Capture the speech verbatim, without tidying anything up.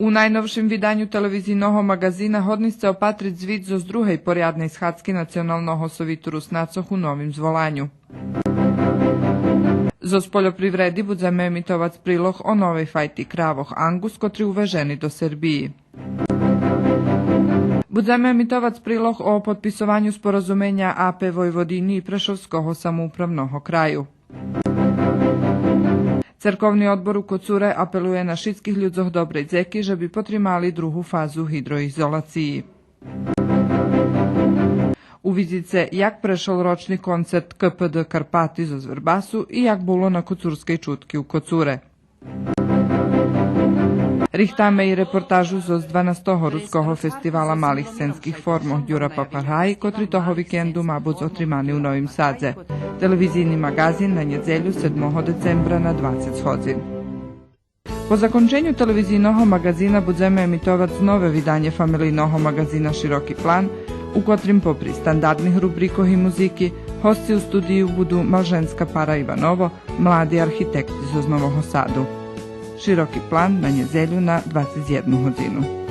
У найновшим виданю телевизийного маґазина годни сце опатриц звит зоз другей порядней схадзки Националного совиту Руснацох у новим зволаню. Зоз польопривреди будземе емитовац прилог о новей файти кравох Анґус, котри увежени до Сербиї. Будземе емитовац прилог о подписованю споразуменя А П Войводини и Прешовского самоуправного краю. Церковни одбор у Коцуре апелує на шицких людзох добрей дзеки же би потримали другу фазу гидроизолациї. Увидзице як прешол рочни концерт К П Д Карпати зоз Вербасу и як було на Коцурскей чутки у Коцуре. Рихтаме и репортажу зоз дванастого Руского фестивала малих сценских формох Дюра Папагаї, котри того викенду ма буц отримани у Новим Садзе. Телевизийни маґазин на нєдзелю, седмого децембра, на двацец годзин. По законченю телевизийного маґазина будземе емитовац нове виданє фамелийного маґазина Широки план, у котрим попри стандардних рубрикох и музики, госци у студию буду малженска пара Иваново, млади архитекти зоз Нового Саду. Широки план на нєдзелю на двацец єдну годзину.